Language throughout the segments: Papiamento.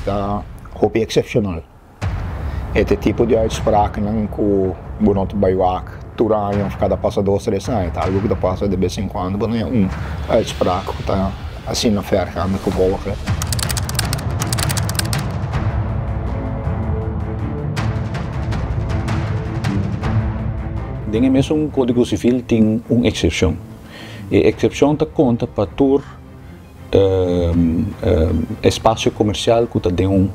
ta hopi eksepshonal. E ta e tipo di uitspraaknan ku bo no ta bai wak tur aña òf kada pasa dos tres aña. Ta algu ku ta pasa de bes en kuando bo no haña un uitspraak ku ta asina vergaande gevolgen. Den e mesun Kódigo Sivil tin un eksepshon. E eksepshon ta konta pa tur espasio komersial ku ta den un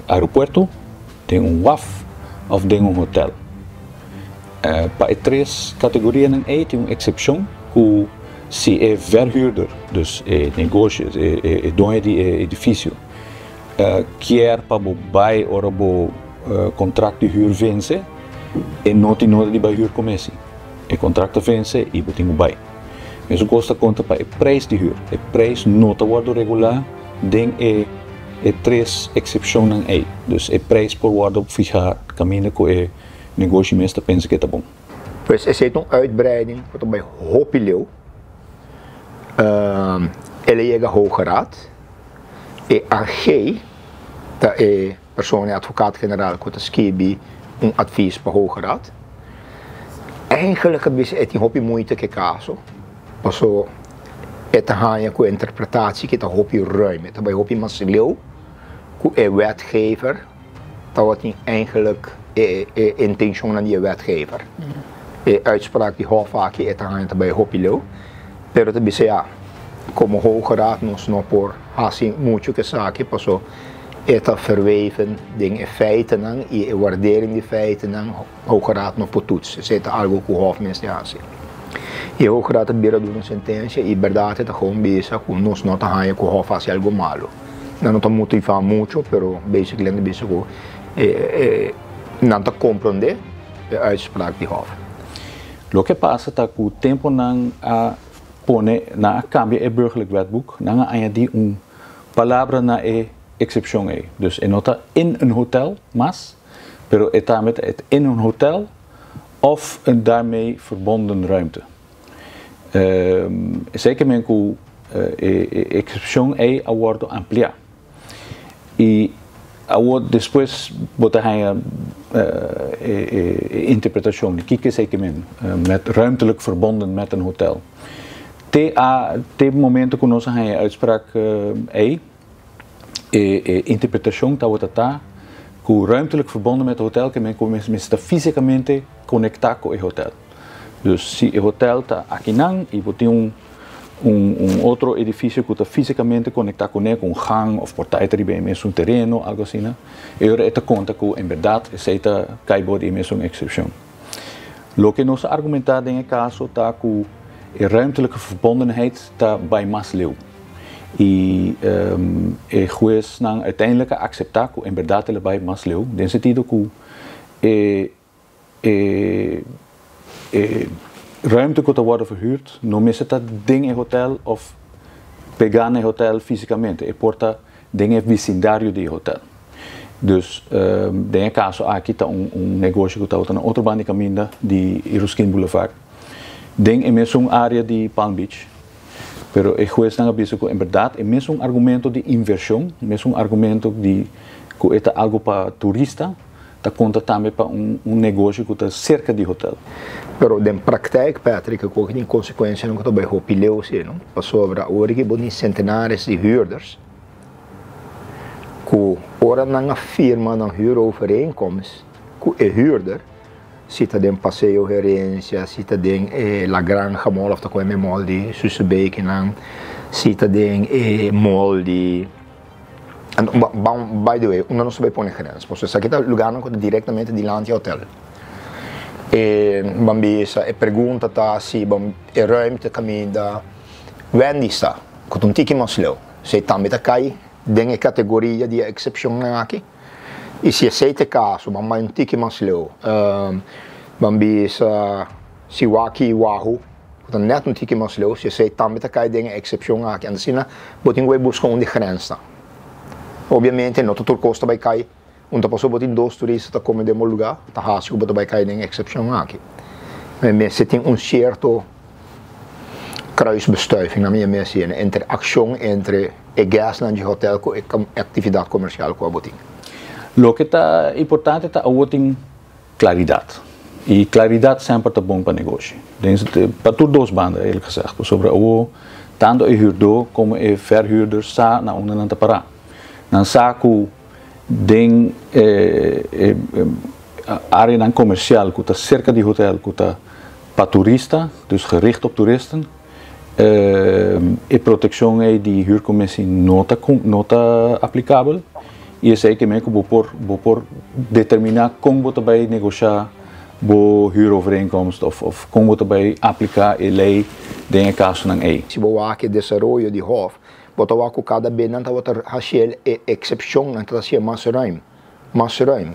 aeropuerto, den un waf òf den un hotèl. Pa e tres kategorianan ei tin un eksepshon ku si e verhuurder, dus e negoshi, e doño di e edifisio, kier pa bo bai ora bo kontrakt di hür vense, e no tin nodi di bai hür komesi. E kontrakt ta vense i bo tin ku bai. Mesun kos ta konta pa e preis di hür. E preis no ta wòrdu regulá den e e tres eksepshonnan ei. Dus e preis por wòrdu fihá kaminda ku e negoshi mes ta pensa ku e ta bon. Pues esei ta un uitbreiding ku ta bai hopi leu. El a yega Hoge Raad. E AG ta e persona, e advocaat-generaal ku ta skibi un advies pa Hoge Raad. Eigenlijk a bisa e tin hopi moeite ku e kaso, paso e ta haña ku e interpretatie ki ta hopi ruim, e ta bai hopi mas leu ku e wetgever tabatin eigenlijk e e intenshonnan di e wetgever. E uitspraak di Hof aki e ta haña ta bai hopi leu, pero ta bisa ya, komo Hoge Raad nos no por hasi muchu ku esaki paso e ta verweven den e feitennan i e wardering di feitennan Hoge Raad no por toets. Esei ta algu ku Hof mester hasi. I Hoge Raad a bira duna un sentensia i bèrdat e ta gewoon bisa ku nos no ta haña ku Hof hasi algu malu. Nan no ta motivá muchu pero basically nan ta bisa ku nan ta komprondé e uitspraak di Hof. Loke pasa ta ku tempu nan a pone nan a kambia e Burgerlijk Wetboek nan a añadí un palabra na e eksepshon ei. Dus e no ta in een hotel mas, pero e tambe ta in een hotel of een daarmee verbonden ruimte. Esei ke men ku e eksepshon ei a wòrdu ampliá. I awor despues bo ta haña e interpretashon di kiko esei ke men met ruimtelijk verbonden met een hotel. Te a te momento ku nos a haña e uitspraak ei, e interpretashon tabata ta ku ruimtelijk verbonden met hotel ke men ku mester ta físikamente konektá ku e hotel. Dus si e hotel ta akinan i bo tin un un otro edifisio ku ta físikamente konektá kuné ku un gang òf por ta e ta riba e mesun tereno algu asina, e ora e ta konta ku en bèrdat esei ta kai bou di e mesun eksepshon. Loke nos a argumentá den e kaso ta ku e ruimtelijke verbondenheid ta bai mas leu i e huesnan uiteindelijk a akseptá ku en bèrdat el a bai mas leu den sentido ku e E e ruimte ku ta wòrdu verhuurd no mester ta den e hotel òf pegá na e hotel físikamente, e por ta den e bisindario di e hotel. Dus den e kaso aki ta un un negoshi ku tabata na otro banda di kaminda di Ruskin Boulevard, den e mesun área di Palm Beach. Pero e huesnan a bisa ku en bèrdat e mesun argumento di invershon, mesun argumento di ku e ta algu pa turista, ta konta tambe pa un un negoshi ku ta serka di hotel. Pero den praktijk, Patrick, e koki tin konsekuensianan ku ta bai hopi leu si, no? Pasobra awor aki bo tin sentenares di huurders ku ora nan a firma nan huurovereenkomst ku e huurder, si ta den Paseo Herencia, si ta den e La Granja Mall of ta ku e mall di Susubekenan, si ta den e mall di. By the way, unda nos ta bai pone grens? Pasobra esaki ta lugarnan ku ta direktamente dilanti e hotel. E ban bisa, e pregunta ta si e ruimte kaminda Wendy's ta, ku ta un tiki mas leu, si e tambe ta kai den e kategoria di e eksepshonnan aki? I si esei ta e kaso, ban bai un tiki mas leu. Ban bisa si wak i Wahoo. Ku ta nèt un tiki mas leu, si esei tambe ta kai den e eksepshon aki. Anto asina bo tin ku bai buska un di grensnan. Obiamente no ta tur kos ta bai kai, un ta pasobra bo tin dos turista ta kome den bo lugá, ta hasi ku bo ta bai kai den e eksepshon aki. Mester tin un sierto kruisbestuiving, na mi a mester yena, interakshon entre. E guestnan di hotel ku e aktividat komersial ku abo tin. Loke ta importante ta awor tin klaridat. I klaridat semper ta bon pa negoshi. Den pa tur dos banda eerlijk gezegd. Pasobra awor tanto e huurdó komo e verhuurder sa na unda nan ta pará. Nan sa ku den e areanan komersial ku ta serka di hotel ku ta pa turista, dus gericht op toeristen, E protekshon ei di huurcommissie no ta no ta aplikabel i esei ke men ku bo por bo por determiná kon bo ta bai negoshá bo huurovereenkomst òf òf kon bo ta bai apliká e lei den e kasonan ei. Si bo wak e desaroyo di Hof, bo ta wak ku kada be nan tabata hasiel e eksepshonnan ta hasié mas ruim. Mas ruim.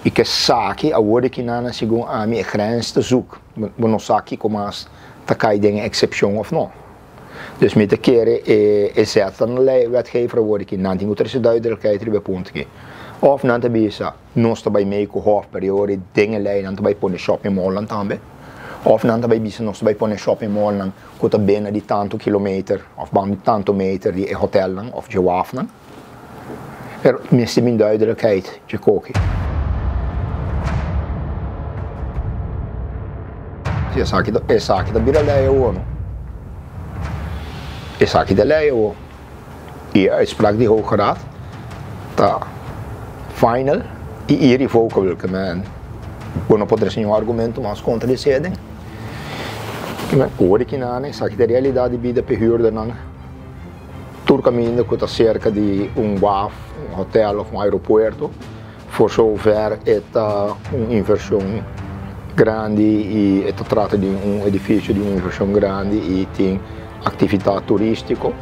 I ke saki awor di kinana segun ami e grens ta zoek. Bo no sa kiko mas ta kai den e eksepshon of no. Dus mi ta kere e e zet na lei wetgever awor di ki nan tin ku trese duidelijkheid riba e punto aki. Of nan ta bisa nos ta bai mei ku hof pero e ora den e lei nan ta bai pone shopping mallnan tambe. Of nan ta bai bisa nos ta bai pone shopping mallnan ku ta bena di tantu kilometer of banda di tantu meter di e hotelnan of dje wafnan. Pero mester bin duidelijkheid dje koki. Si esaki ta esaki ta bira lei awor no. Esaki ta lei awor. I e uitspraak di Hoge Raad ta final i irrevocable ke men bo no por trese niun argumento mas kontra di esei aden. Ke men ora kinan esaki ta realidad di bida pa e huurdernan. Tur kaminda ku ta serka di un waf, un hotel òf un aeropuerto, for zover e ta un invershon grandi i e ta trata di un edifisio di un invershon grandi i tin aktividat turístiko,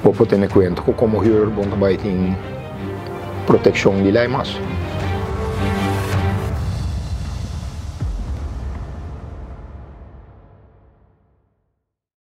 bo por tene kuenta ku komo hür bo ta bai tin protekshon di lei mas.